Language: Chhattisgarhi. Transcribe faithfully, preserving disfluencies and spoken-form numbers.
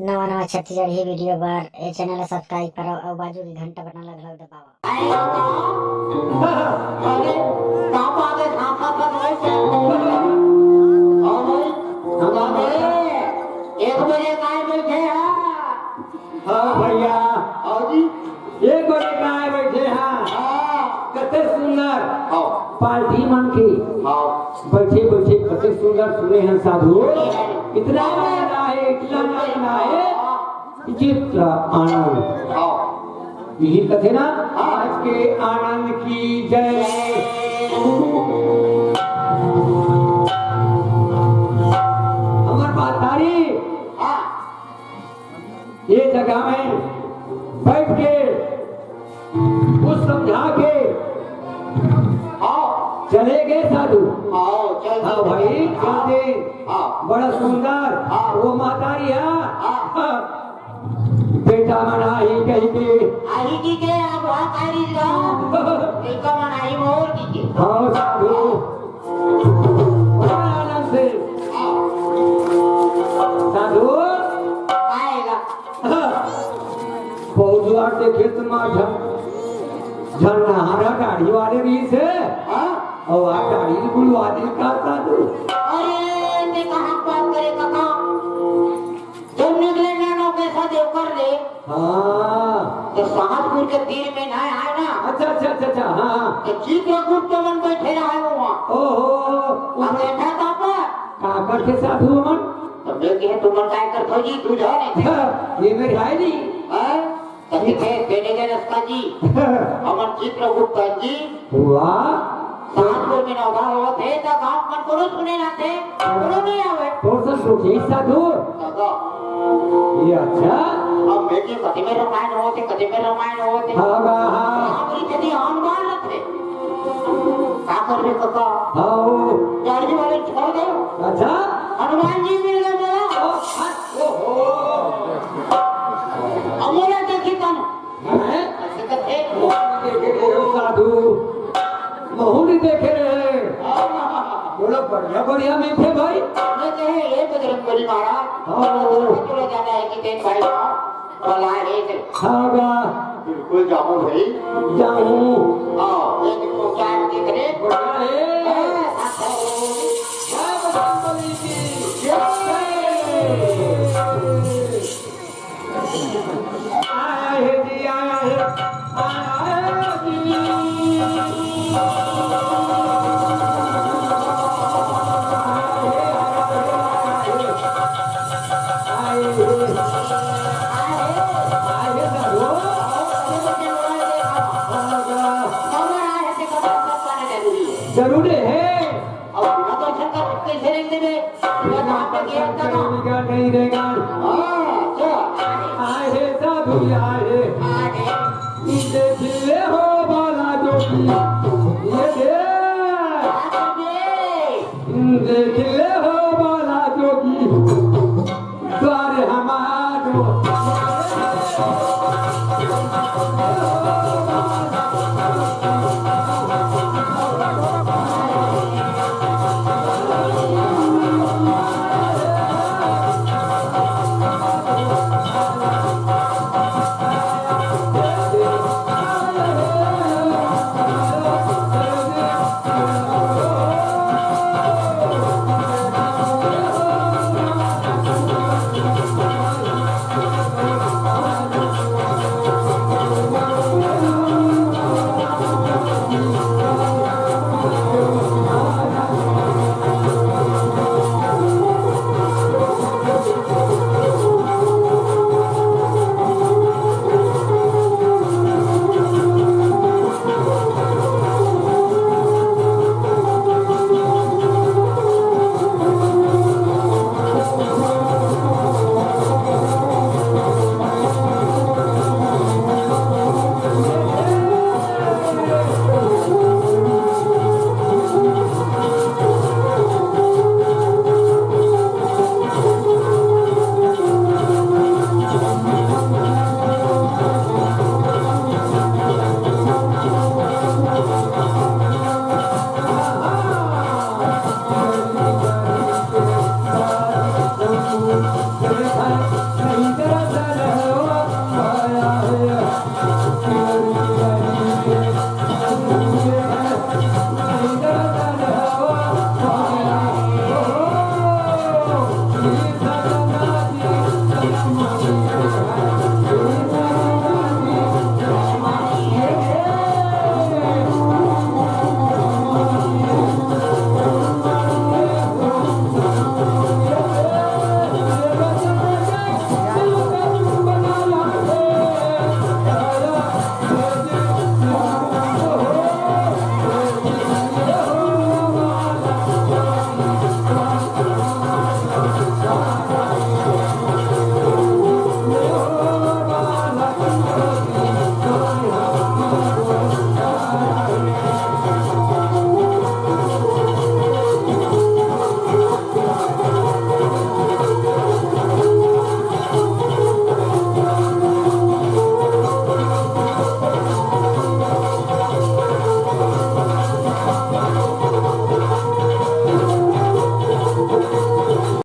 नवा नवा छत्तीसगढ़ी video बर ए channel ला subscribe करो अउ बाजू के घंटा button ला घलो दबाओ। अरे, का बात है, झांका कर रहे थे? हाँ भाई, हम आ गए। एक बजे काय बैठे हैं? हाँ भैया। हाँ जी। एक बजे काय बैठे हैं? हाँ। कते सुंदर। हाँ। पार्टी मन के। हाँ। बैठे बैठे कते सुंदर सुने हैं साधु। इतना आनंद आए, इतना आनंद आए। विचित्र आनंद। हाँ। यही कथे ना, आज के आनंद की जय। हमर महतारी हाँ। ये जगह में बैठ के कुछ समझा के हाँ। चले गए साधु। हाँ, चल हाँ भाई, चलते हाँ। बड़ा सुंदर हाँ। वो महतारी है। हाँ। बेटा मन आही कही के। आही की के आप वहाँ कायरी जाओ। इनका मन आही मोर की के। हाँ साधु। बड़ा आनंद से। साधु। आएगा। पौजुआ के खेत में झन, झन नहारा गाड़ी वाले भी से। हाँ। और आप गाड़ी बुलवा दे का साधु। अरे, ते कहाँ बात करे काका? जब निकले ना नौकेसा देवकर ले, हाँ। तो सहजपुर के तीर में ना आए ना। अच्छा, अच्छा, अच्छा, अच्छा, हाँ, हाँ। तो चित्रगुप्त मन बैठे रहे वहाँ। ओहो। अब बैठा था पर। का करथे साधु मन? तो मैं कहे, "तुमन काय करथो जी? तू जाओ नहीं।" ये मेरे भाई जी। हाँ? तो कथे, "बेटे के रस्ता जी, हमर चित्रगुप्त जी।" वाह। सात गो में नौधा होवत हे, त गाँव मन कोनो सुने ना थे, कोनो नहीं आवे। तो सब सुखी साधु। दादा। ये अच्छा। अब बेटी कति में रामायण होवत हे, कति में रामायण होवत हे। हाँ, हाँ, हाँ। राम जी कति हनुमान रथे। का करबे कका? हाँ, वो। गाड़ी वाले छोड़ दो। अच्छा। हनुमान जी मिल गए बोला। ओ, हाँ, ओहो। अब बोला देखी कम। हैं? ऐसे तो देख। महूँ नइ देखे रहे, साधु। महूँ नइ देखे रहे। बोला, बढ़िया, बढ़िया मिलथे भाई। मैं कहे, "ए बजरंग बली महाराज, हाँ। बोला जाना है कि तेन भाई साहब, बोला है इधर।" हाँ बा। बिल्कुल जाऊँ भाई। जाऊँ। हाँ, ये देखो, क्या देख रहे? बढ़िया है। हाँ, हाँ, हाँ। जय बजरंग बली की। जय। आया हे जी, आया हे, आया हे जी। आया हे, आया हे, आया हे। आया हे। आया हे, आया हे, जरूर। जरूर हे। अब बिना दर्शन का कैसे रहने देवे? बिना दर्शन का नहीं रहेगा। हाँ, अच्छा। आए हे साधु, आए हे। देख ले हो बाला जोगी, ये दे। देख ले हो बाला जोगी, द्वार हमारो।